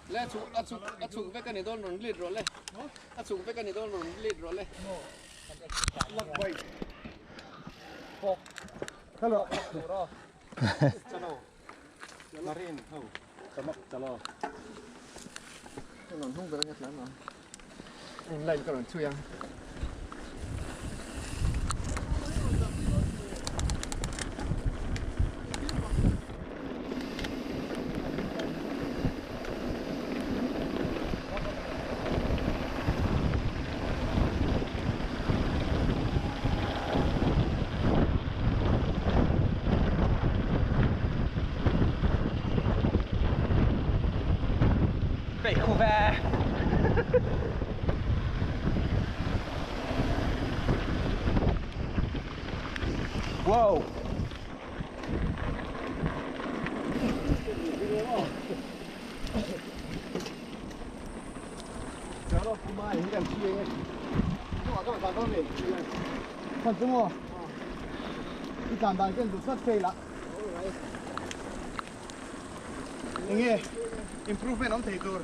Le a chhuk a chhuk a chhuk vek a ni dawn rawn lead rawh le a chhuk vek a ni dawn rawn lead rawh le. Wow! Improvement on thei tur.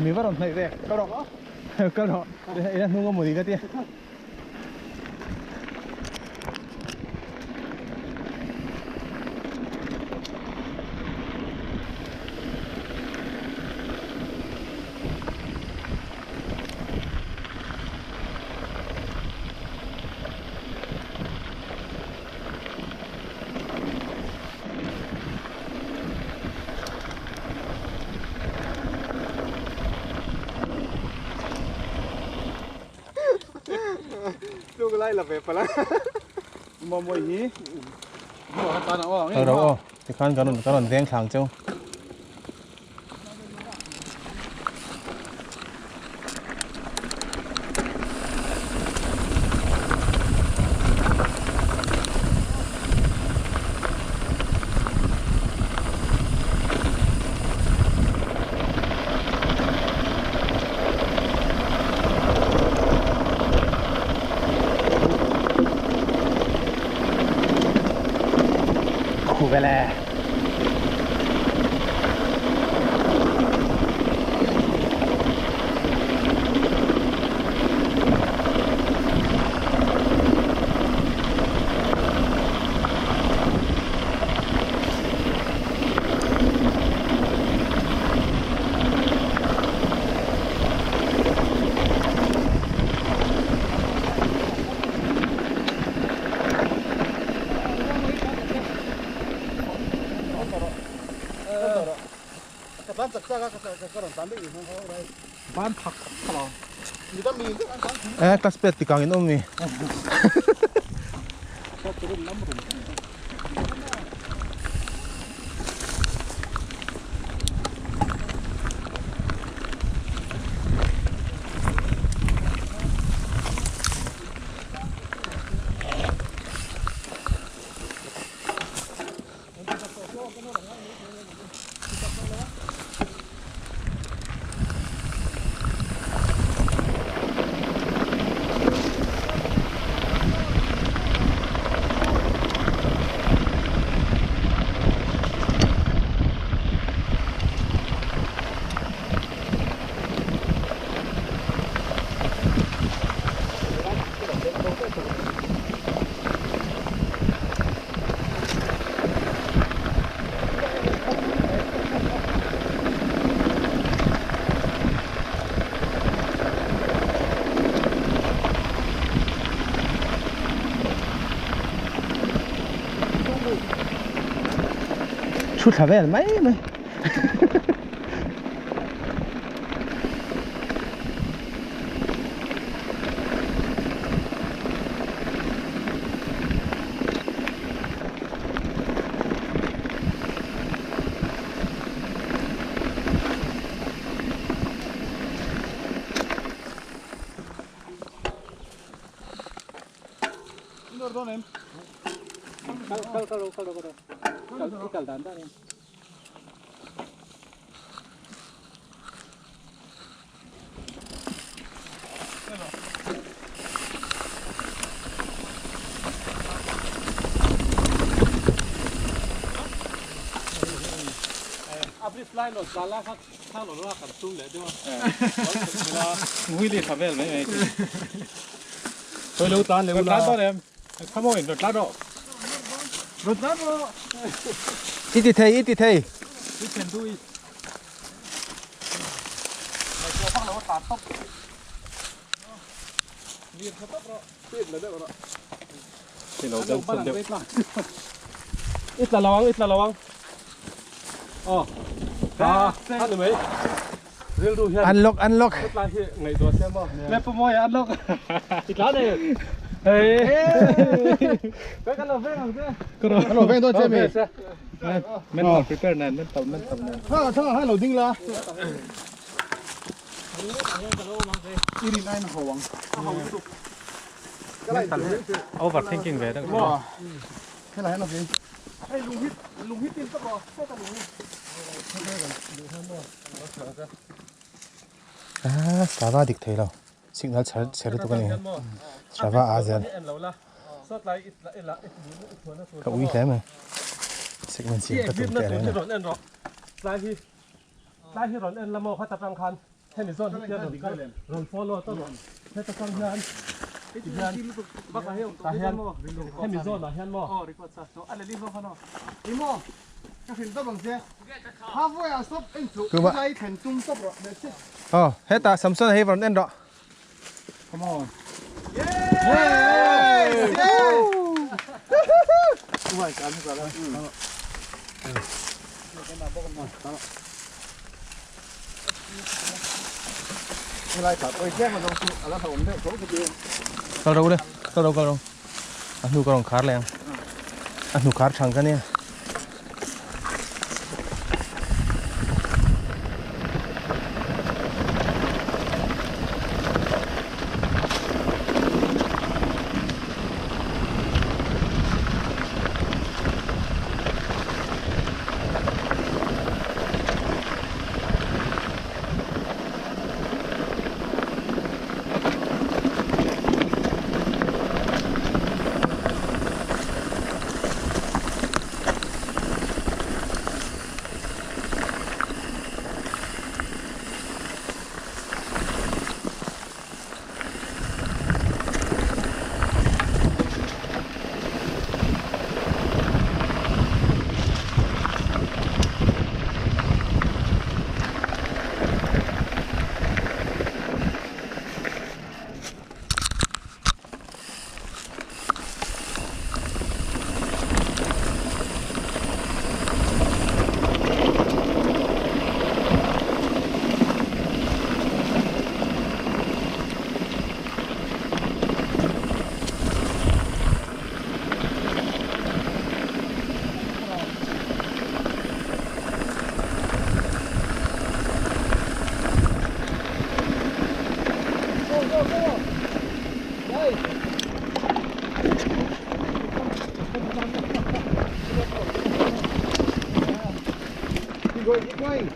Mi va rawn hnaih ve ka rawh ka rawh ila hnung a mawni ka tia. Ro tikhan kan rawn kan rawn veng thlang cheu. Eh, class pet tikang in om mi. Thu thla vel mai mai. I ti thei, i ti thei. You can do it. Ít là lawang, ít là lawang. Ờ. À, hát được mấy. Unlock, unlock. Unlock. Ít lá này. Hey. Hello, veng dawn che mi. Mental prepare nan, mental mental nan. Ha, thang ha lo ding la. Irin ai na hawang. Overthinking ve dang. Thế là hết là gì? Hey, lùng hít tin tốc rồi, xe ta lùng hít. Ah, Strava dik thei lo. Signal chher chher tu ka ni. Strava a zel. Ka ui hle mai. Signal siam ka tum teh reng a. Lai hi lai hi rawn en la maw khata tang khan hemi zawn hi hian rawn kal rawn follow ta rawn heta tang hian tihian tah hian hemi zawnah hian maw Aw record sa chu a leli zawk khan aw i maw ka hrilh tawp ang che halfway ah stop en chu lai thlen tum tawp rawh that's it. Aw hetah Samson a hei rawn en rawh. Come on. Yes! Kal ro le, kal ro kal ro. A hnu ka rawn khar leh ang. A hnu khar thang ka nia. Keep going, keep going.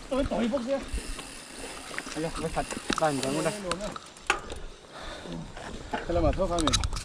Tôi tội bốc xe. Ale, vai khat dan dang ula. Cái là mà thuốc hả mình?